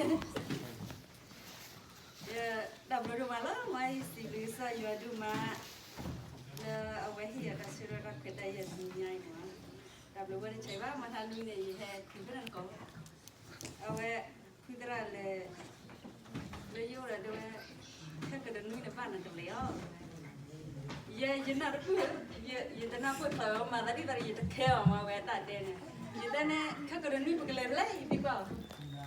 တၢ်ဘျုးဒိၣ်မးလီၤ. မ်ယစံးဘျုးကစၢ်ယွၤဒိၣ်မး လၢအဝဲဟ့ၣ်ယၤတၢ်ဆၢကတီၢ် တၢ်ခွဲးတၢ်ယာ်တနံၤညါအံၤန့ၣ်လီၤ. တၢ်ဘျုးဝဲတဆံးဘၣ် မၤဟါနွံန့ၣ် ယဟဲတုၤဖဲန့ၣ်တကိး အဝဲ ဖုသရၣ်လဲၤ လၢယအိၣ်ဒီးတဲဝဲ ခဲကတနွံန့ၣ်ဘၣ်နကလဲၤအီၤ ယဲယနၢ်တပၢၢ် ယတနၢ်ပၢၢ်ကျၢၤဝဲ မၤသးဒ်သိးဒီးယတခဲအီၤမး ဝဲတၢ်တဲန့ၣ် ယတဲန့ၣ် ခဲကတနွံပကလဲၤဖဲလဲၣ် ယသံကွၢ်အီၤ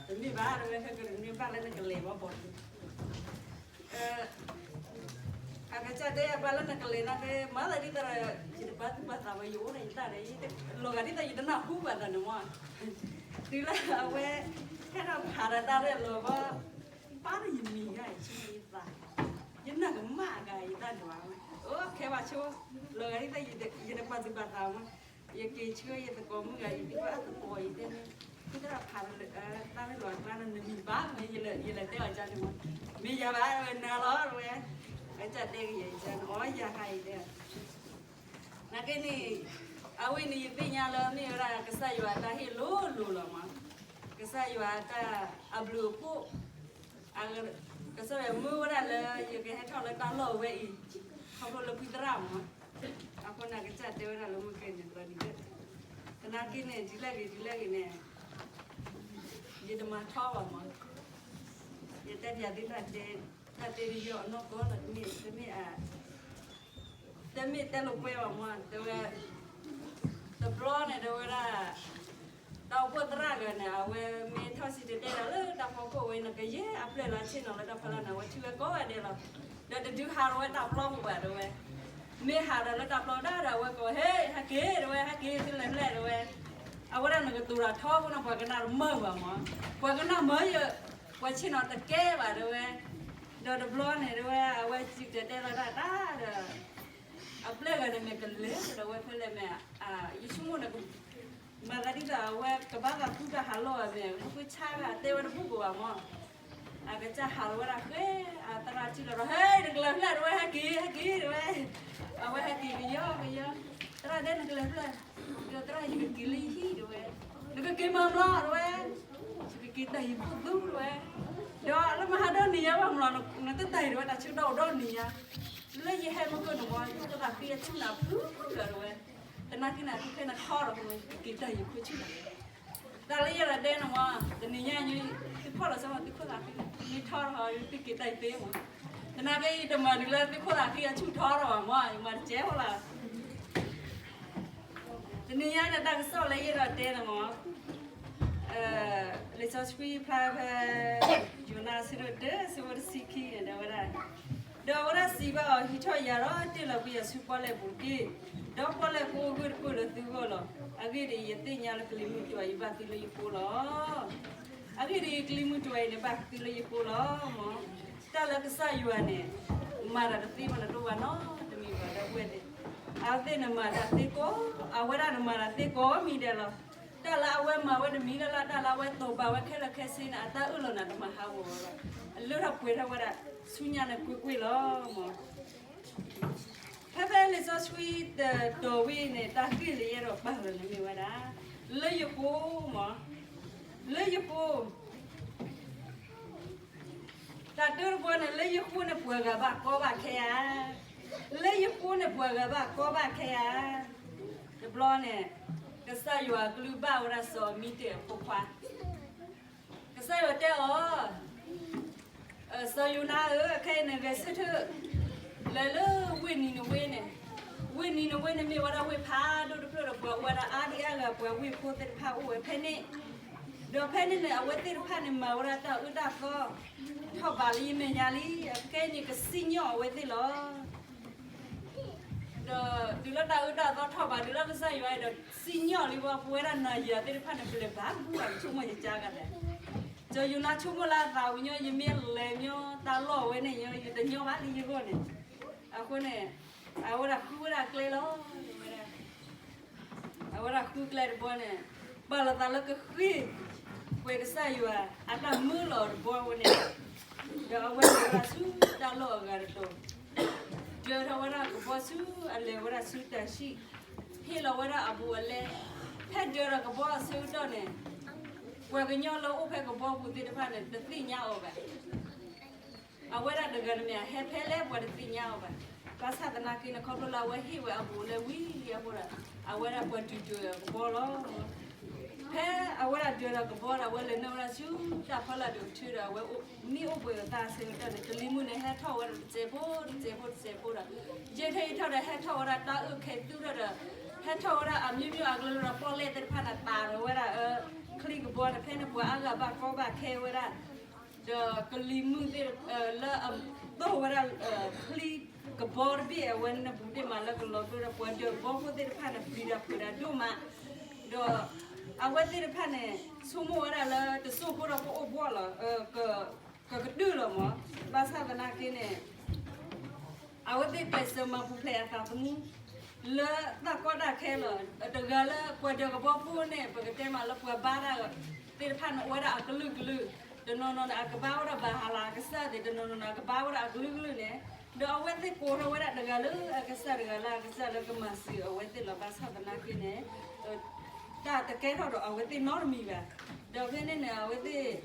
တမ့ၢ်ဘၣ် တဲဝဲ ခဲကတနွံဘၣ်လၢနကလဲၤဘၣ်ဘီ အကစၢ်တဲယၤဘၣ်လၢနကလဲၤနာ်က့ မၤသးဒ်သိးဒီး ယတပာ်သူၣ်ပာ်သးဝဲ ယအိၣ်ဒီးယတၢ်ဒီး လီၤဂာ်ဒ်သိးယတနၢ်ဟူဘၣ်သးန့ၣ်မး တုၤလၢအဝဲ ဟဲထီၣ်ဖးဒီးတၢ်ရဲၣ်လီၤဘီ ပၢ်ဒီးယမံၤဂၤ ယဆိကမိၣ်ယသး ယနၢ်ကမၣ်အဂၤယတၢ်ဒွးဝဲ အိၣ်ခဲဘၣ်ဆိ လီၤဂာ်ဒ်သိးယတပာ်သူၣ်ပာ်သးမး ယက့ၤဆှၢယသကိးမုၣ်ဂၤ ယသံကွၢ်အသကိး ယတဲန့ၣ် ဖုသရၣ်ဖးဒီး တၢ်ရဲၣ်လီၤအကျါန့ၣ် နမံၤဘၣ် ယလဲၤတဲအီၤကန့ၣ်မး မ့ၢ်ယၤဘၣ်ဝဲနၤလီၤဝဲ အကစၢ်တဲကယဲၢ်ယကန့ၣ် အီ ယၤဟးအံၤတဲ နာ်က့န့ၣ် အဝဲန့ၣ် ယသ့ၣ်ညါလၢမ့ၢ်ဝဲဒၣ် ကစၢ်ယွၤအတၢ်ဟ့ၣ်လိၤလိၤလီၤမး ကစၢ်ယွၤအတၢ်အဘျုးအဖှိၣ် ကစၢ်ယွၤမၢဝဲဒၣ်လၢယကဟဲထီၣ်လၢတၢ်လီၢ်ဝဲအံၤ ခီဖျိလၢဖုသရၣ်မး အဃိန့ၣ် ကစၢ်တဲဝဲဒၣ်လၢမုၢ်ကဲန့ၣ် သီဒ်လဲၣ် သနာ်က့န့ၣ် ဒ်လဲၣ်ဂ့ၤ ဒ်လဲၣ်ဂ့ၤန့ၣ် ယတမၤထီဘၣ်မး ယတဲပၠးသုတၢ်တဲ တၢ်တဲဒ်ယီၤအနီၢ်ကီၢ်လီၤ တမ့ၢ် တမ့ၢ်အ တမ့ၢ်တဲလိာ်ကွဲဘၣ်မး တဲဝဲ တဘျီန့ၣ် တဲဝဲဒၣ် တၢ်အိၣ်ဖှိၣ်သရၣ်ဂၤန့ၣ် အဝဲမ့ၢ်ထီၣ်စံၣ်တဲၤတဲလီၤလၢတၢ်ဖီခိၣ်ဝဲန့ၣ် ကယဲၢ်အပျဲၢ်လၢအဆ့ၣ်နီၤလၢတၢ်ဖီလာ်န့ၣ် အဝဲထံၣ်ဝဲကိးဂၤဒဲးလီၤ. ဒီးတဒုးဟးလီၤဝဲတၢ်ပျီပူၤဘၣ်တဲဝဲ မ့ၢ်ဟးဒီးလၢတၢ်ပျီဒၣ်ဒီး အဝဲကိး ဟ့ၣ် ဟဲက့ၤတဲဝဲ ဟဲက့ၤသုလဲၤဖဲလဲၣ်တဲဝဲ အဝဲဒၣ်နကတိၤတၢ်ထီဘိန့ၣ် ပှၤကနၣ်တမၢဘၣ်မး ပှၤကနၣ်မၢယ ပှၤဆ့ၣ်နီၤတကဲဘၣ်တဲဝဲ ဒီးတဘျီန့ၣ်တဲဝဲ အဝဲစံၣ်တဲၤတဲလီၤတၢ်တၢ်ဒီး အပျဲၢ်ဂၤန့ၣ်မ့ၢ်ကလဲၤဒီးဝဲဖဲလဲၣ်မ့ၢ် ယဆိကမိၣ်န့ၣ် မၤသးဒ်သိးအဝဲကဘၣ်သးသူတၢ်ဟးလီၢ်ဘၣ်မ့ၢ် လၢဖုဆါဂၤတဲဝဲတဘူၣ်ကဘၣ်မး အကစၢ်ဟးလီၤဝဲဒၣ်ဃဲ အသရၣ်ထံၣ်လီၤဒီး ဟဲ နကလဲၤဖဲလဲၣ်တဲဝဲ ဟဲက့ၤ ဟဲက့ၤတဲဝဲ အဝဲဟဲက့ၤကယီကယီ သရၣ်ဒဲ နကလဲၤဖဲလဲၣ် ဒီးသရၣ် ယကက့ၤလၢယဟံၣ်တဲဝဲ နကက့ၤမၤဘျီတဲဝဲ ယကက့ၤတၢ်ဟံၣ်ခိၣ်သူတဲဝဲ ဒီးလၢမဟါဒီနံၤညါဘၣ်မးလီၤ နတတၢ်ဟံၣ်တဲဝဲ တၢ်ဆၢကတီၢ်အိၣ်ဒီနံၤညါ လၢယဟဲမုၢ်ကၢၢ်န့ၣ်မး ယခိၣ်သးဃံအဆူၣ်နၤဖုလီၤတဲဝဲ သနာ်က့န့ၣ်သုခဲန့ၣ်ထီဒီး ကက့ၤတၢ်ဟံၣ်ခိၣ်ဆူၣ်နၤ တၢ်လၢယဲဒၣ်တဲန့ၣ်မး တနံၤညါအံၤ သုဖီၣ်လီၤစၢၤမး သုခိၣ်သးဃံ မ့ၢ်ထီဒီး သုက့ၤတၢ်ဟံၣ်သ့မး သနာ်က့ယတမၤဒုးလၢသုခိၣ်သးဃံအဆူၣ်ထီဒီးဘၣ်မး ယမၤတကဲဖိလီၤ တနံၤညါန့ၣ် တၢ်ကစီၣ်လၢယအဲၣ်ဒိးတဲန့ၣ်မး လံာ်စီဆှံဖျါဖဲ ယိၤနါအဆၢဒိၣ်တၢ အဆၢဖိတဆံခံန့ၣ် တဲဝဲဒၣ်, ဒီးအဝဲဒၣ်စံးဘၣ်အီၤ, ဟံးထီၣ်ယၤဒီးတ့ၢ်လီၤကွံာ်ယၤဆူပီၣ်လဲၣ်ပူၤတက့ၢ်. ဒီးပီၣ်လဲၣ်ဖိအဂၢၢ်တဖၣ်လၢသုဂီၢ်လီၤ. အဂ့ၢ်ဒ်အံၤ, ယသ့ၣ်ညါလၢကလံၤမုၢ်တွၤအံၤဘၣ်သုလၢယဃိလီၤ. အဂ့ၢ်ဒ်အံၤ, ကလံၤမုၢ်တွၤအံၤန့ၣ်ဘၣ်သုလၢယဃိလီၤ. မ့ၢ်တၢ်လၢကစၢ်ယွၤန့ၣ် မၤတၢ်တသ့ဘၣ်န့ၣ်တအိၣ်ဘၣ်နီတမံၤဘၣ် ဒီပုၢ်ဝဲၢ်သ့ၣ်. အဝဲသ့ၣ်န့ၣ်မၤတၢ်သ့ကိး, အဝဲဒၣ်န့ၣ်မၤတၢ်သ့ကိးမံၤဒဲးလီၤ. တၢ်လၢအဝဲမၤဝဲတမံၤလၢ်လၢ်, တၢ်လၢအဝဲတိာ်ပာ်ဝဲခဲလၢာ်ခဲဆ့န့ၣ် အတၢ်အၢၣ်လီၤန့ၣ် တမၤဟးဂီၤဝဲဘၣ်. အလၢထီၣ်ပှဲၤထီၣ်ဝဲဒၣ်ဆူညါန့ၣ်ကွ့ၢ်ကွ့ၢ်လီၤ. မ့ၢ် ဖဲဖဲလံာ်စီဆှံတတီၤဝံၤန့ၣ် တၢ်ဂ့ၢ်လၢယအဲၣ်ဒိးပာ်လီၤန့ၣ်မ့ၢ်ဝဲဒၣ် လၢယဃိ, မ့ၢ် လၢယဃိ တၢ်တၢတဘီန့ၣ် လၢယဃိန့ၣ် ပှၤဂၤဘၣ်ကီဘၣ်ခဲဧါ. လၢယဃိန့ၣ် ပှၤဂၤဘၣ်ကီဘၣ်ခဲဧါ. တဘျီန့ၣ် ကစၢ်ယွၤကလုၢ်ဘၣ်ဝဲဒၣ်စီၤအမံတ့ၢ်အဖိခွါ, ကစၢ်ယွၤတဲအီၤ, စီၤယိၤနါဧၢ, ခဲအံၤန့ၣ်ဂဲၤဆၢထၢၣ် လဲၤလၢဝ့ၢ်နံၤနဝ့န့ၣ်, ဝ့ၢ်နံၤနဝ့န့ၣ်မ့ၢ်ဝဲဒၣ်ဝ့ၢ်ဖးဒိၣ်တဖျၢၣ်ဒီး ပှၤအိၣ်ဝဲဒၣ်အါဒံအါဂၤ ပှၤဝ့ၢ်ဖိသ့ၣ်တဖၣ်အိၣ်ဝဲဖဲန့ၣ် ဒီးဖဲန့ၣ်န့ၣ် အဝဲသ့ၣ်တဖၣ်န့ၣ် မၤဝဲဒၣ်တၢ်အၢတၢ်သီ ထီၣ်ဘးလၢယမဲာ်ညါလံ. အခဲအံၤန့ၣ် ကစံၣ်ညီၣ်အဝဲသ့ၣ်လီၤ. ဒီးတုၤလၢတၢ်အၢတၢ်သီထီၣ်ဘး တုၤလၢကစၢ်ယွၤအံၤဒီး စံၣ်ညီၣ်လံဝဲ ပဝဲဒၣ်နၤယၤသ့ၣ်တဖၣ်န့ၣ် ပလဲၤဘၣ်ဘူၣ်ဘၣ် ပဆိကမိၣ်ယကါဂၤလဲၣ်. စီၤယိၤနါဆိကမိၣ်လၢအသးဝံၤညီ ယမ့ၢ်လဲၤညီ တၢ်လီၢ်ဝဲန့ၣ်ညီ ယတညီဘၣ်လံယဂီၢ်န့ၣ်. အဃိန့ၣ် အဝဲဒၣ်ဃုဝဲဒၣ်ကျဲလီၤ. အဝဲဒၣ်ဃုကျဲတဘီန့ၣ် ပာ်လီၤသးလၢကဃ့ၢ်ကွံာ်ကစၢ်ယွၤအတၢ်မၢလီၤတဘီဝဲန့ၣ်, ဒီးအဝဲလဲၤဝဲဒၣ်ဆူတၢ်လီၢ်အဂၤတတီၤ, ဒၢထီၣ်ဝဲဒၣ်ကဘီဆူအလဲၤဝဲဒၣ်ဆူတၢ်ဆံၣ်, ဟ့ၣ်လီၤဝဲဒၣ်အဘူးအလဲ, ဖဲဒၢထီၣ်ကဘီအဆၢကတီၢ်န့ၣ် ပှၤကညီလၢအိၣ်ဖဲကဘီပူၤသ့ၣ်တဖၣ်န့ၣ် တသ့ၣ်ညါအီၤဘၣ်. အဝဲဒၣ်တဂၤတမ့ၢ် ဟဲဖဲလဲၣ်ပှၤတသ့ၣ်ညါအီၤဘၣ်. ဘၣ်ဆၣ်သနာ်က့န့ၣ် ခီဖျိလၢအဝဲဟ့ၣ်ဝဲအဘူးလၢဝံၤအဃိဒီး အဝဲဒၣ်ပှၤဒုးဒွဲၣ်ကဘီလီၤ. ဖဲအဝဲဒၣ်ဒွဲၣ်ဒီးကဘီဒီး အဝဲလဲၤနုာ်ဝဲဒၣ်ဆူတၢ်ဖီလာ်ဒိၣ်ကထၢဒီး အဝဲမ့ၢ်အိၣ်ဘှံးအသးဆၢကတီၢ်န့ၣ် ကလံၤမုၢ်န့ၣ် ဟဲထီၣ်ဝဲဒၣ်တစဲးဖိတစဲးဖိတစဲးဖိဒီး ယဲၢ်ထီၣ်ယဲၢ်ထီၣ်ဒီး ဟဲထီၣ်ဝဲဒၣ်တၢ်အုၣ်ခဲသူၣ်ထီၣ်ဒီး ဟဲထီၣ်ဝဲဒၣ်အမျိုးမျိုးအကလုာ်ကလုာ်ဒီး ပီၣ်လဲၣ်သ့ၣ်တဖၣ်န့ၣ် ပာ်လီၤဝဲဒၣ် ချံကဘီန့ၣ် ဖဲန့ၣ်ပှၤအါဂၤဘၣ်ကီဘၣ်ခဲဝဲဒၣ် ဒီးကလံၤမုၢ်သ့ၣ်လၢအသိၣ်ဝဲဒၣ် ချံကဘီတဘ့ၣ် အဝဲန့ၣ်ပူၤတ့ၢ်မးလၢကလီၤကျိဒီး ပှၤဒွဲၣ်ကဘီဖိသ့ၣ်တဖၣ်န့ၣ် ပျံၤတၢ်ဖုးတၢ်ဒိၣ်မး, ဒီးအဝဲသ့ၣ်တဖၣ်န့ၣ် ဆိကမိၣ်ဝဲဒၣ်လၢတစိၢ်ဖိဒီးကအိၣ်ဘှီၣ်လီၤ, ကကတုၢ်လီၤမး, ဘၣ်ဆၣ်သနာ်က့န့ၣ် အဝဲသ့ၣ်ကျဲးစၢးမၤပူၤဖျဲးအသးသမူ လၢတၢ်ကီတၢ်ခဲလီၤ. တဂၤလၢပှၤဒွဲၣ်ကဘီဖိန့ၣ် ပကတဲမးလၢပှၤဘါတၢ်သ့ၣ်တဖၣ်န့ၣ် အိၣ်ဝဲဒၣ်အကလုာ်ကလုာ်, တနီၤနီၤန့ၣ် အကဘါဝဲဒၣ်ဘၤဟၤလးအကစၢ်သ့ၣ်, တနီၤနီၤန့ၣ် အကဘါဝဲဒၣ်အကလုာ်ကလုာ်န့ၣ်, ဒီးအဝဲသ့ၣ်ကိးထီၣ်ဝဲဒၣ်တဂၤလၢအကစၢ်တဂၤလၢအကစၢ်လၢကမၤစၢၤအဝဲသ့ၣ်လီၤ. ဘၣ်ဆၣ်သနာ်က့န့ၣ် တၢ်တကဲထီၣ်ဒီးအဝဲသ့ၣ်နီတမံၤဘၣ်. ဒီးဖဲန့ၣ်န့ၣ် အဝဲသ့ၣ်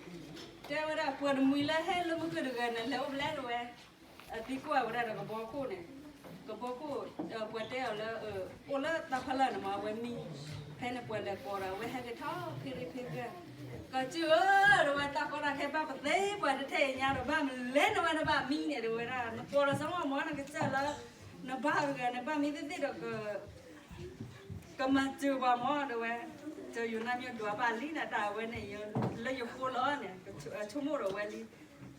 တဲဝဲဒၣ် ပှၤတမှံၤလၢဟဲလၢမုၢ်ကၢၢ်တဂၤန့ၣ် လဲၤအိၣ်ဖဲလဲၣ်တဝဲ အသံကွၢ်ဝဲဒၣ်ဒီးကဘီခိၣ်န့ၣ်, ကဘီခိၣ် ပှၤတဲအီၤလၢ အိၣ်လၢတၢ်ဖီလာ်န့ၣ်မး အဝဲမံ, ဖဲန့ၣ်ပှၤလဲၤကိးဒီး အဝဲဟဲက့ၤထီၣ်ဖ့ရ့ဖ့ကၢၢ်, ကစၢ်ဧၢ တဝဲ တၢ်ကီတၢ်ခဲဘၣ်ပသ့ပှၤတထဲအံၤညါဒီး ဘၣ်မလဲၤနဝဲနဘၣ်မံန့ၣ် တဝဲဒၣ် နကိးဒီးစၢမီၢ်မီၢ် နကစၢ်လၢ နဘါတဂၤန့ၣ် ဘၣ်မံသ့ၣ်သ့ၣ်ဒီး ကမၤစၢၤပှၤမး တဝဲ, စီၤယိၤနါမ့ၢ်ဒွးဘၣ်လံနတၢ်အဝဲန့ၣ် လၢယဃိလီၤန့ၣ် ဆိကမိၣ်ဒီးဝဲလံ.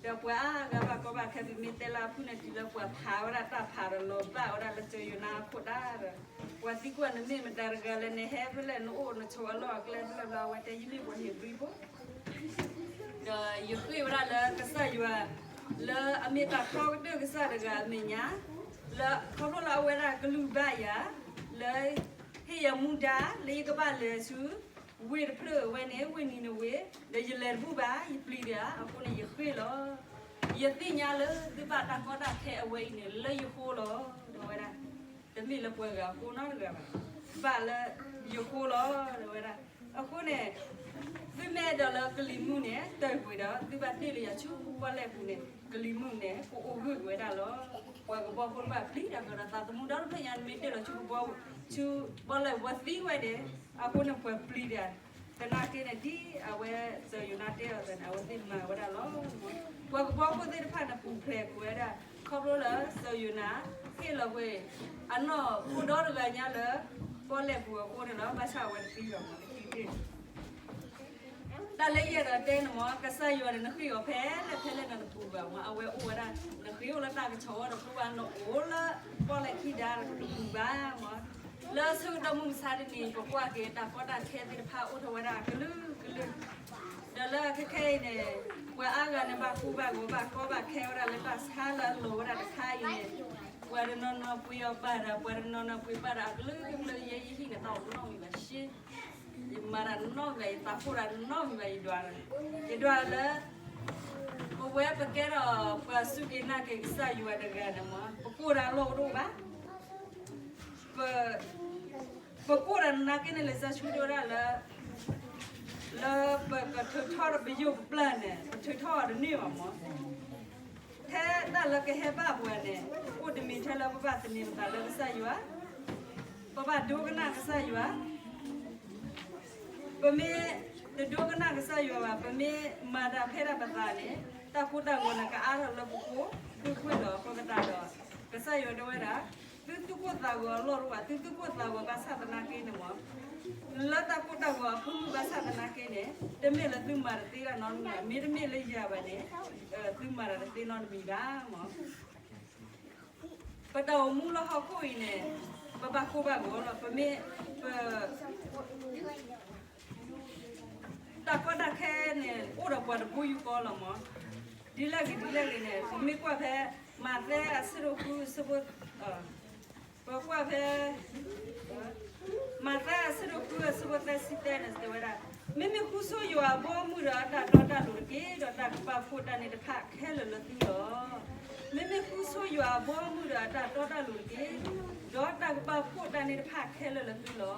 ဒီးပှၤအါဂၤဘၣ်ကီဘၣ်ခဲ ပမ့ၢ်တဲလၢအဖုၣ်န့ၣ် တုၤလၢပှၤဖးဝဲဒၣ်တၢ်ဖးဒီးလီၤဘၣ်ဝဲဒၣ်လၢစီၤယိၤနါအခိၣ်တၢ်ဒီး ပှၤသံကွၢ်နမ့ၢ်မတၤတဂၤလဲၣ် နဟဲဖဲလဲၣ် နအိၣ်နဆိးအလီၢ်အကျဲဖဲလဲၣ်ဘျီ အဝဲတဲ ယမ့ၢ်ပှၤဟ့းဘြံဖိ ဒီးယဃ့ၢ်ဝဲဒၣ်လၢကစၢ်ယွၤ လၢအမ့ၢ်တၢ်ကီကတၢၢ်ကစၢ်တဂၤအမဲာ်ညါ, လၢခီဖျိလၢအဝဲဒၣ်ကလုၢ်ဘၣ်ယၤ, လၢဟ့ၣ်ယၤမူဒါ လၢယကဘၣ်လဲၤဆူ ဝ့ၢ်တဖျၢၣ်အဝဲန့ၣ် ဝ့ၢ်နံၤနဝ့, ဒီးယလဲၤတဘူၣ်ဘၣ် ယပျံၤတၢ် အဃိန့ၣ်ယဃ့ၢ်လီၤ. ယသ့ၣ်ညါလၢသုဘၣ်တၢ်ကီတၢ်ခဲအဝဲအံၤန့ၣ် လၢယဃိလီၤ တဲဝဲဒၣ်. တမ့ၢ်လၢပှၤဂၤအဃိနီတဂၤဘၣ်, ဘၣ်လၢယဃိလီၤ တဲဝဲဒၣ်. အဃိန့ၣ် သုမ့ၢ်အဲၣ်ဒိးလၢကလံၤမုၢ်န့ၣ် တၢၢ်ကွံာ်ဒီး သုဘၣ်တ့ၢ်လၢယၤဆူပီၣ်လဲၣ်ပူၤန့ၣ် ကလံၤမုၢ်န့ၣ် ကအိၣ်ဂၢၢ်က့ၤဝဲဒၣ်လီၤ. ပှၤကဘီဖိတဖၣ်ပျံၤတၢ်ဃုာ်ဒီးသးသမူဒီတဖျၢၣ်ညါ နမ့ၢ်တ့ၢ်လီၤဆူကဘီ ဆူပီၣ်လဲၣ်ပူၤသံဝဲန့ၣ် အဃိန့ၣ်ပှၤပျံၤတၢ် သနာ်က့န့ၣ် ဒ်အဝဲစီၤယိၤနါတဲအီၤအသိးန့ၣ် အဝဲသ့ၣ်မၤဝဲဒၣ်လီၤ. ပှၤကဘီဖိသ့ၣ်တဖၣ်န့ၣ် ပူၤဖျဲးကွံာ်ဝဲဒၣ် ခီဖျိလၢစီၤယိၤနါ ဟ့ၣ်လီၤကွံာ် အနီၢ်ဖိဒီတဂၤညါလၢ ပီၣ်လဲၣ်ပူၤအဃိန့ၣ်လီၤ. ဘၣ်ဆၣ်အဝဲတသံဘၣ်မး တသံတ့ၢ် တၢ်လၢယအဲၣ်ဒိးတဲန့ၣ်မး ကစၢ်ယွၤန့ၣ် နဃ့ၢ်အီၤဖဲလဲၣ်ဖဲလဲၣ်န့ၣ်တပူၤဘၣ်မး အဝဲအိၣ်ဝဲဒၣ် နဃ့ၢ်အိၣ်လၢတၢ်ကဆီၣ်ဝဲဒီး ပှၤဘၣ်နအိၣ်လၢပီၣ်လဲၣ်ခံဒါဒီးတပူၤဘၣ်မး လၢဆၢကတီၢ်မုၢ်မဆါတနံၤ ပကွၢ်က့ၤတၢ်ကီတၢ်ခဲသ့ၣ်တဖၣ်အိၣ်ထီၣ်ဝဲဒၣ်အကလုာ်ကလုာ် ဒီးလၢခဲခဲအံၤန့ၣ် ပှၤအါဂၤန့ၣ်ဘၣ်ကိၢ်ဘၣ်ဂီၤဘၣ်ကီဘၣ်ခဲဝဲဒၣ်လၢ တၢ်ဆါလၢအလီၤဝဲဒၣ်တခါအံၤန့ၣ် ပှၤတနီၤနီၤပှ့ၤအီၤပာ်ဒီး ပှၤတနီၤနီၤပှ့ၤပာ်ဒီးအကလုာ်ကလုာ် ယဲယဟံၣ်န့ၣ် တၢ်အိၣ်နီတမံၤဘၣ်ရှ့ ယမၤတၢ်နီတမံၤဘၣ် ယသးဖှိၣ်တၢ်နီတမံၤဘၣ် ယဒွး ယဒွးလၢ ပဝဲပကဲထီၣ်ပှၤစူၢ်က့ၤနာ်က့ၤကစၢ်ယွၤတဂၤန့ၣ်မး ပကိၢ်တၢ်လီၢ်တအိၣ်ဘၣ် ပ ပကိၢ်တၢ်နာ်က့န့ၣ် လံာ်စီဆှံတဲဝဲဒၣ်လၢ လၢပကထုးထီၣ်ဒီးပယိၢ်ပပျၢ်န့ၣ် ပထုးထီၣ်အီၤတန့ၢ်ဘၣ်မး ထဲတၢ်လၢကဟဲဘၣ်ပှၤန့ၣ် အိၣ်တမံၤထဲလၢပဘၣ်သန့ၤပသးလၢကစၢ်ယွၤ, ပဘၣ်ဒိကနၣ်ကစၢ်ယွၤ, ပမ့ၢ်တဒိကနၣ်ကစၢ်ယွၤဘၣ်, ပမ့ၢ်မၤတၢ်ဖဲဒၣ်ပသးန့ၣ် တၢ်ကိၢ်တၢ်ဂီၤန့ၣ် ကအါထီၣ်လၢပဃိ ကွ့ၢ်ကွ့ၢ်လီၤ. အဃိသတးဒီး ကစၢ်ယွၤတဲဝဲဒၣ် သုသူၣ်ကိၢ်သးဂီၤအလီၢ်တအိၣ်ဘၣ်, သုသူၣ်ကိၢ်သးဂီၤဘၣ်ဆၣ်သနာ်က့န့ၣ်မး လၢတၢ်ကိၢ်တၢ်ဂီၤအဖုၣ်မုၢ်ဘၣ်ဆၣ်သနာ်က့န့ၣ် တမ့ၢ်လၢသုမၤတသ့တၢ်နီတမံၤဘၣ်, မ့တမ့ၢ်လၢယၤဘၣ်န့ၣ် သုမၤတၢ်တသ့နီတမံၤဘၣ်မး ပတၢ်အိၣ်မူလၢဟီၣ်ခိၣ်အံၤန့ၣ် ပဘၣ်ကိၢ်ဘၣ်ဂီၤလီၤ. ပမ့ၢ် ပ တၢ်ကီတၢ်ခဲန့ၣ် အိၣ်ဒီးပှၤတဘိယူၢ်ဃီလီၤမး. ဒ်လဲၣ်ဂ့ၤဒ်လဲၣ်ဂ့ၤန့ၣ် ပမ့ၢ်ကွၢ်ဖဲ မးသဲအဆၢဒိၣ်ဃုအဆၢဖိ ပကွၢ်ဖဲ မးသဲအဆၢဒိၣ်ဃုအဆၢဖိသၢဆံသၢန့ၣ် တဲဝဲဒၣ်, မ့မ့ၢ်ဃုဆိယွၤအဘီအမုၢ်ဒီးအတၢ်တီတၢ်လိၤတက့ၢ်, ဒီးတၢ်ကပာ်ဖှိၣ်တၢ်န့ၣ်တဖၣ်ခဲလၢာ်လၢသုလီၤ. မ့မ့ၢ်ဃုဆိယွၤအဘီအမုၢ်ဒီးအတၢ်တီတၢ်လိၤတက့ၢ်, ဒီးတၢ်ကပာ်ဖှိၣ်တၢ်န့ၣ်တဖၣ်ခဲလၢာ်လၢသုလီၤ.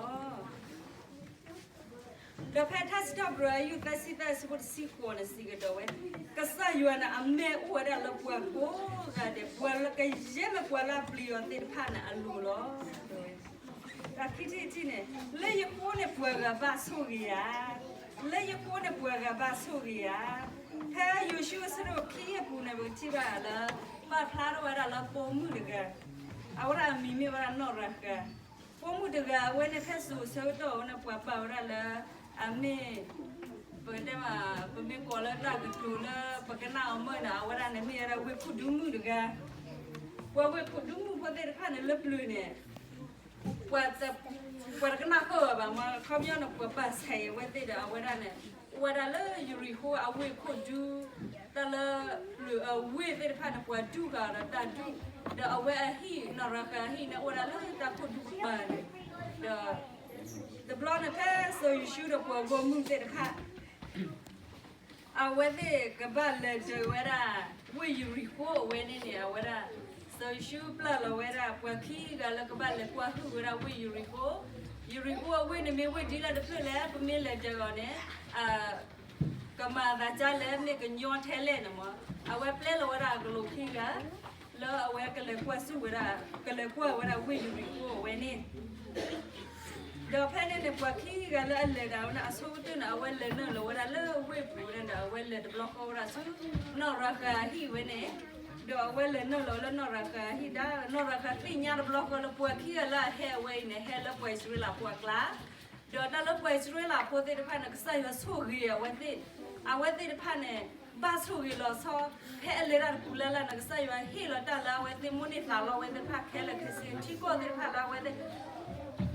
ဒီးဖဲထါစံးထီၣ်ပတြၢၤ အယူၢ်သၢဆံသၢ အဆၢဖိတဆံဃိးန့ၣ် စံးကဒီးဝဲ, ကစၢ်ယွၤန့ၣ် အမဲၢ်အိၣ်ဝဲဒၣ်လၢပှၤကိးဂၤဒဲး, ပှၤလၢကယဲၢ်မ့ၢ်ပှၤလၢအပျံၤအီၤသ့ၣ်တဖၣ်န့ၣ် အလိၤလီၤ. ဒီးခံထံၣ်တထံၣ်န့ၣ်, လၢယဃိန့ၣ်ပှၤဂၤဘၣ်ဆိၣ်ဂ့ၤဧါ, လၢယဃိန့ၣ်ပှၤဂၤဘၣ်ဆိၣ်ဂ့ၤဧါ. ဖဲယိၤၡူအဆၢဒိၣ်ခံအပူၤန့ၣ် ပကထံၣ်ဘၣ်လၢ ပာ်ဖျါထီၣ်ဝဲဒၣ်လၢပိာ်မုၣ်တဂၤ, အဝဲဒၣ်အမံၤမ့ၢ်ဝဲဒၣ်နီၢ်ရၤဃၤ. ပိာ်မုၣ်တဂၤအဝဲန့ၣ် ဖဲစိၤဆၢကတီၢ်အဝဲန့ၣ် ပှၤပာ်ဝဲဒၣ်လၢ အမ့ၢ် ပကတဲမး ပမ့ၢ်ကိးလၢတၢ်ကတိၤလၢပကနၣ်အီၤမုာ်န့ၣ် အဝဲဒၣ်န့ၣ်မ့ၢ်ဝဲဒၣ်ဝ့ၢ်ခိၣ်ဒူမုၣ်တဂၤ. ပှၤဝ့ၢ်ခိၣ်ဒူမုၣ်ဖိသ့ၣ်တဖၣ်န့ၣ် လၢပျၢၤန့ၣ် ပှၤတကနၣ်ဃုာ်အီၤဘၣ်မး, ခီပညီန့ၣ် ပှၤပာ်ဆဲးအဝဲသ့ၣ်ဒီး အဝဲဒၣ်န့ၣ် အိၣ်ဝဲဒၣ်လၢယရံၤဃိအဝ့ၢ်ခိၣ်ဒူ, တၢ်လၢပျၢၤအဝ့ၢ်သ့ၣ်တဖၣ်န့ၣ် ပှၤဒုးဃာ်ဒီးတၢ်ဒုး, ဒီးအဝဲအဟံၣ် နီၢ်ရၤဃၤအဟံၣ်န့ၣ် အိၣ်ဝဲဒၣ်လၢတၢ်ခိၣ်ဒူကပၤန့ၣ်, ဒီး တဘျီန့ၣ် ဖဲစီၤယိၤၡူဒီးပှၤဂီၢ်မုၢ်သ့ၣ်တဖၣ် အဝဲသ့ၣ်ကဘၣ်လဲၤဒၢးဝဲဒၣ် ဝ့ၢ်ယရံၤဃိအဝဲန့ၣ်န့ၣ် အဝဲဒၣ် စီၤယိၤၡူပျၢ်လီၤဝဲဒၣ် ပှၤခံဂၤလၢကဘၣ်လဲၤကွၢ်ဟုၣ်ဝဲဒၣ်ဝ့ၢ်ယရံၤဃိ. ယရံၤဃိအဝ့ၢ်န့ၣ်မ့ၢ်ဝ့ၢ်ဒ်လဲၣ်တဖျၢၣ်လဲၣ်, ပမ့ၢ်လဲၤဒၢးအီၤန့ၣ် ကမၤအသးကၢ်လဲၣ်မ့ၢ်ကညီထဲလဲၣ်န့ၣ်မး, အဝဲပျဲလီၤဝဲဒၣ်အကလူးခံဂၤ လၢအဝဲကလဲၤကွၢ်ဆူၣ်ဝဲဒၣ် ကလဲၤကွၢ်ဝဲဒၣ်ဝ့ၢ်ယရံၤဃိအဝဲန့ၣ် ဒီးဖဲန့ၣ်န့ၣ် ပှၤခံဂၤလၢအလဲၤဒၣ်ဝဲန့ၣ် အဆိကတၢၢ်န့ၣ် အဝဲလဲၤနုာ်လီၤဝဲဒၣ်လၢဝ့ၢ်ပူၤဝဲန့ၣ်ဒီး အဝဲလဲၤတဘျီဃီဝဲဒၣ်ဆူ နီၢ်ရၤဃၤအဟံၣ်ဝဲန့ၣ်, ဒီးအဝဲလဲၤနုာ်လီၤလၢနီၢ်ရၤဃၤအဟံၣ်ဒၣ် နီၢ်ရၤဃၤသ့ၣ်ညါတဘျီဃီလၢပှၤခံဂၤလၢအဟဲအဝဲအံၤန့ၣ် ဟဲလၢပှၤအံၣ်စရ့လးဖိအကျါ ဒီးတၢ်လၢပှၤအံၣ်စရ့လးဖိသ့ၣ်တဖၣ်န့ၣ် ကစၢ်ယွၤဆိၣ်ဂ့ၤအဝဲသ့ၣ်, အဝဲသ့ၣ်တဖၣ်န့ၣ် ဘၣ်ဆိၣ်ဂ့ၤလီၤဆီ, ဖဲအလဲၤတၢ်တပူၤလၢ်လၢ်န့ၣ် ကစၢ်ယွၤဟ့ၣ်လီၤတၢ်လၢအဝဲသ့ၣ်မိၣ်န့ၢ်သးလီဝဲသ့ၣ်တဖၣ်ခဲလၢာ်ခဲဆ့, ထံကီၢ်သ့ၣ်တဖၣ်လၢအဝဲသ့ၣ်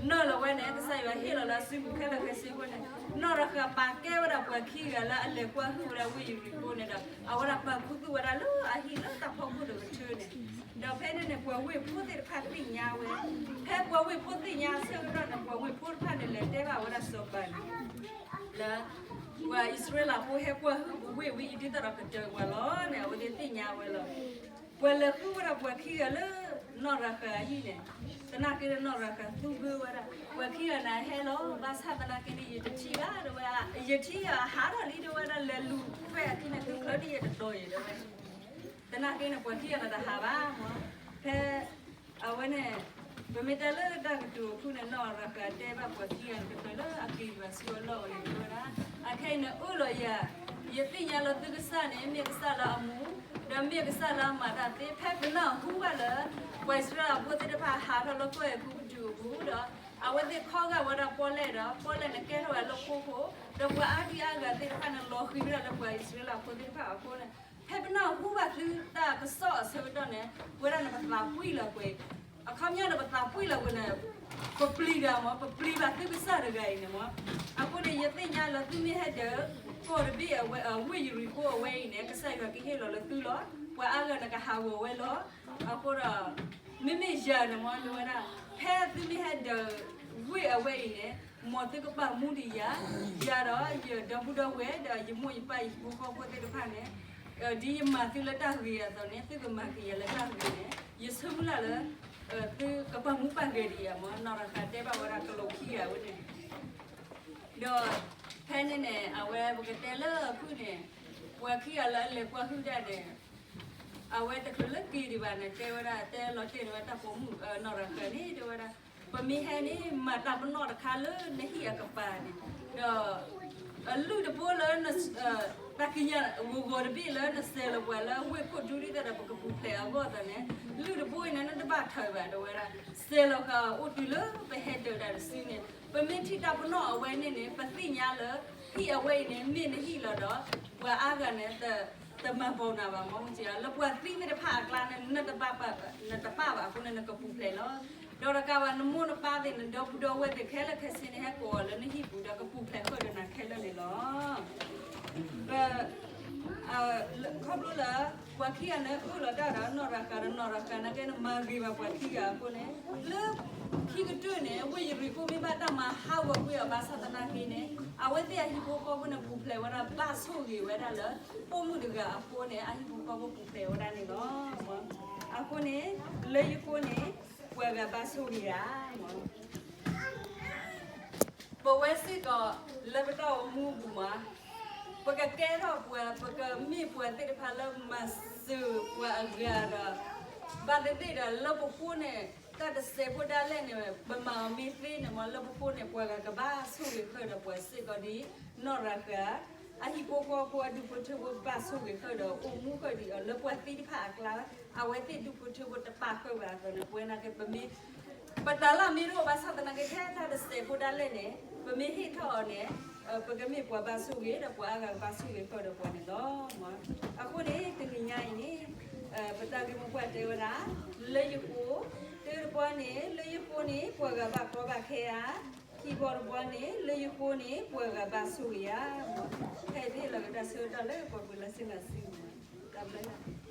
နုာ်လီၤဝဲန့ၣ် ကစၢ်ယွၤဟ့ၣ်လီၤလၢအစုပူၤခဲလၢာ်ခဲဆ့အဃိန့ၣ်, နီၢ်ရၤဃၤပာ်ကဲဝဲဒၣ်ပှၤခံဂၤလၢအလဲၤကွၢ်ဟုၣ်ဝဲဒၣ်ဝ့ၢ်ယရံၤဃိန့ၣ်ဒီး အဝဲဒၣ်ပာ်ခူသူၣ်ဝဲဒၣ်လၢအဟံၣ်လၢတၢ်ဖီခိၣ်တကထၢန့ၣ်, ဒီးဖဲန့ၣ်န့ၣ် ပှၤဝ့ၢ်ဖိသ့ၣ်တဖၣ်သ့ၣ်ညါဝဲ, ဖဲပှၤဝ့ၢ်ဖိသ့ၣ်ညါအဆၢကတီၢ်န့ၣ် ပှၤဝ့ၢ်ဖိတဖၣ်န့ၣ် လဲၤတဲဘၣ်ဝဲဒၣ်စီၤပၤန့ၣ် လၢ ပှၤအံၣ်စရ့လးဖိဟဲကွၢ်ဟုၣ်ပဝ့ၢ်ဝဲအံၤ ဒ်သိးဒီးကတၢၢ်ပှၤလီၤန့ၣ် အဝဲသ့ၣ်သ့ၣ်ညါဝဲလီၤ. ပှၤလဲၤဃုဝဲဒၣ်ပှၤခံဂၤလၢ နီၢ်ရၤဃၤအဟံၣ်န့ၣ်, သနာ်က့ဒီးနီၢ်ရၤဃၤသူၣ်ဘၢဝဲဒၣ် ပှၤခံဂၤန့ၣ်ဟဲလီၤ, ဘၣ်ဆၣ်သနာ်က့န့ၣ် ယတထံၣ်ဘၣ် တဲဝဲ, ယထံၣ်အဟးထီၣ်လံ တဲဝဲဒၣ် လဲၤလူၤထွဲအခံန့ၣ် သုချုးန့ၣ်ယတတီၤအံၤ တဲဝဲ သနာ်က့န့ၣ် ပှၤခံဂၤန့ၣ်တဟးဘၣ်မး, ဖဲ အဝဲန့ၣ် ပမ့ၢ်တဲလၢတၢ်ကတိၤအဖုၣ်န့ၣ် နီၢ်ရၤဃၤတဲဘၣ်ပှၤခံဂၤန့ၣ် ကတၢၢ်လၢအက့ၤယွၤဆူအလီၢ်ဝဲန့ၣ် တဲဝဲဒၣ်, အခဲအံၤန့ၣ် အၢၣ်လီၤယၤ, ယသ့ၣ်ညါလၢသုကစၢ်န့ၣ် မ့ၢ်ကစၢ်လၢအမူ, ဒီးမ့ၢ်ကစၢ်လၢအမၤတၢ်သ့, ဖဲပနၢ်ဟူဘၣ်လၢ ပှၤအံၣ်စရ့လးဖိသ့ၣ်တဖၣ်ဟးထီၣ်လၢကီၢ်အဲၤကူပတူးအပူၤဒီး အဝဲသ့ၣ်ခီဂာ်ဝဲဒၣ်ပီၣ်လဲၣ်ဒီး ပီၣ်လဲၣ်န့ၣ်ကဲထီၣ်ဝဲလၢဃိဃိ, ဒီးပှၤအါဒံအါဂၤသ့ၣ်တဖၣ်န့ၣ် လီၤဃံၤဝဲဒၣ်လၢပှၤအံၣ်စရ့လးဖိသ့ၣ်တဖၣ်အဃိန့ၣ်, ဖဲပနၢ်ဟူဘၣ်သုတၢ်ကစီၣ်အဆၢကတီၢ်န့ၣ် ပဝဲဒၣ်န့ၣ် ပသးပှံၢ်လီၤကွံာ်, အခီပညီန့ၣ် ပသးပှံၢ်လီၤကွံာ်န့ၣ် ပပျံၤတၢ်မး, ပပျံၤဘၣ်သုကစၢ်တဂၤအံၤန့ၣ်မး, အဃိန့ၣ် ယသ့ၣ်ညါလၢသုမ့ၢ်ဟဲဒၢး ကီၢ်တဘ့ၣ်အဝ့ၢ်ယရံၤဃိအဝဲအံၤန့ၣ် ကစၢ်ယွၤကဟ့ၣ်လီၤလၢသုလီၤ, ပှၤအါဂၤန့ၣ်ကဟးဂီၤဝဲလီၤ, အဃိဒီး မ့မ့ၢ်ယၤန့ၣ်မး တဲဝဲဒၣ်, ဖဲသုမ့ၢ်ဟဲဒၢးဝ့ၢ်အဝဲအံၤန့ၣ် မ်သုကပာ်မူဒံးယၤ, ယၤဒီးယဒီပုၢ်ဒီဝဲၢ်ဒီးယမိၢ်ယပၢ်ယဟံၣ်ဖိဃီဖိသ့ၣ်တဖၣ်န့ၣ်, ဒ်ယမၤသုလၢတၢ်ဂ့ၤအသိးန့ၣ် သုကမၤက့ၤယၤလၢတၢ်ဂ့ၤန့ၣ် ယဆၢမုၢ်လၢ်လၢ သုကပာ်မူပာ်ဂဲၤဒံးယၤမး, နီၢ်ရၤဃၤတဲဘၣ်ဝဲဒၣ်ကလူးခံဂၤဝဲန့ၣ် ဒီးဖဲန့ၣ်န့ၣ် အဝဲပကတဲလၢအဖုၣ်န့ၣ် ပှၤခံဂၤလၢအလဲၤကွၢ်ဟုၣ်ဒၣ်န့ၣ် အဝဲတချုးလၢက့ၤဒံးဘၣ်န့ၣ် တဲဝဲဒၣ် တဲလီၤတ့ၢ်န့ၢ်ဝဲတၢ်ပိာ်မုၣ် နီၢ်ရၤဃၤန့ၣ် တဲဝဲဒၣ်, ပမ့ၢ်ဟဲန့ၣ် မၤတၢ်ပနီၣ်တခါလၢနဟံၣ်အကပၤန့ၣ်, ဒီး အလုၢ်တဘိလၢ တၢ်ကံးညာ်ဂီၤဂီၤတဘ့ၣ်လၢနစဲးလီၤပှၤလၢဝ့ၢ်ခိၣ်ဒူဒ်သိးဒီးပကပူၤဖျဲးအဂီၢ်အသိးန့ၣ်, လုၢ်တဘိအံၤန့ၣ် နတဘၣ်ထၢးဘၣ် တဲဝဲဒၣ်, စဲးလီၤဃာ်အိၣ်တုၤလၢပဟဲဒၢးတၢ်တစုန့ၣ်, ပမ့ၢ်ထံၣ်တၢ်ပနီၣ်အဝဲန့ၣ်န့ၣ် ပသ့ၣ်ညါလၢ ဟံၣ်အဝဲအံၤန့ၣ် မ့ၢ်နဟံၣ်လီၤဒီး ပှၤအါဂၤန့ၣ် တမၤပိာ်နၤဘၣ်မ့ၢ်ဧါ, လၢပှၤသံသ့ၣ်တဖၣ်အကျါန့ၣ် နတပာ်ဘၣ်အဃိန့ၣ် နကပူၤဖျဲးလီၤ. ဒီးတကးဘၣ်နမိၢ်နပၢ်သ့ၣ် နဒီပုၢ်ဒီဝဲၢ်သ့ၣ်ခဲလၢာ်ခဲဆ့န့ၣ် ဟဲကိးအီၤလၢနဟံၣ်ပူၤဒီးကပူၤဖျဲးဃုာ်ဒီးနၤခဲလၢာ်န့ၣ်လီၤ. ခီဖျိလၢ ပှၤခံဂၤန့ၣ်အၢၣ်လီၤတၢ်ဒီးနီၢ်ရၤဃၤဒီး နီၢ်ရၤဃၤနာ်က့န့ၣ် မၤဂ့ၤဘၣ်ပှၤခံဂၤအဃိန့ၣ် လၢခံကတၢၢ်န့ၣ် ဝ့ၢ်ယရံၤဃိမ့ၢ်ဘၣ်တၢ်မၤဟးဂီၤကွံာ်အီၤဘၣ်ဆၣ်သနာ်က့န့ၣ် အဝဲသ့ၣ်အဟံၣ်ဖိဃီဖိန့ၣ် ပူၤဖျဲးဝဲဒၣ် ဘၣ်ဆိၣ်ဂ့ၤဝဲဒၣ်လၢ ပိာ်မုၣ်တဂၤအဃိန့ၣ် အဟံၣ်ဖိဃီဖိပူၤဖျဲးဝဲဒၣ်န့ၣ်လီၤ. အဃိန့ၣ် လၢယဃိန့ၣ် ပှၤဂၤဘၣ်ဆိၣ်ဂ့ၤဧါ. ပဝဲစ့ၢ်ကီး လၢပတၢ်အိၣ်မူအပူၤမး ပကကဲထီၣ်ပှၤ ပကမ့ၢ်ပှၤသ့ၣ်တဖၣ်လၢမၤစၢၤပှၤအဂၤဒီး ဘၣ်သ့ၣ်သ့ၣ်ဒီး လၢပဃိန့ၣ် တၢ်တစဲးဖိဒၣ်လဲာ်န့ၣ် ပမၤအီၤမ့ၢ်သ့န့ၣ်မး လၢပဃိန့ၣ် ပှၤဂၤကဘၣ်ဆိၣ်ဂ့ၤဃၢဒီးပှၤစ့ၢ်ကီးဒ်နီၢ်ရၤဃၤ အဟံၣ်ဖိဃီဖိအဒူၣ်ဖိထၢဖိဘၣ်ဆိၣ်ဂ့ၤဃၢဒီး အိၣ်မူဃၢဒ်အီၤလၢပှၤသ့ၣ်တဖၣ်အကျါ အဝဲသ့ၣ်ဒူၣ်ဖိထၢဖိတပာ်ဃၢဘၣ်အသိးန့ၣ် ပဝဲနာ်က့ပမ့ၢ် ပတၢ်လၢမ့ၢ်တအိၣ်ဘၣ်ဆၣ်သနာ်က့ ထဲတၢ်တစဲးဖိဒၣ်လဲာ်န့ၣ် ပမ့ၢ်ဟ့ၣ်ထီၣ်အီၤန့ၣ် ပကမ့ၢ်ပှၤဘၣ်ဆိၣ်ဂ့ၤ ဒီးပှၤအါဂၤကဘၣ်ဆိၣ်ဂ့ၤဃၢဒီးပှၤန့ၣ်လီၤ. အဃိန့ၣ် တနံၤညါအံၤန့ၣ် ပတၢ်ဂ့ၢ်မိၢ်ပှၢ်တဲဝဲဒၣ် လၢယဃိ, တၢတဘီန့ၣ် လၢယဃိန့ၣ် ပှၤဂၤဘၣ်ကီဘၣ်ခဲဧါ, ခံဘီတဘီန့ၣ် လၢယဃိန့ၣ် ပှၤဂၤဘၣ်ဆိၣ်ဂ့ၤဧါ. ဖဲအံၤပဟ့ၣ်လီၤက့ၤတၢ်ဆၢကတီၢ်လၢပှၤကွံာ်လၢစ့ၢ်ကီးစ့ၢ်ကီး တၢ်ဘျုး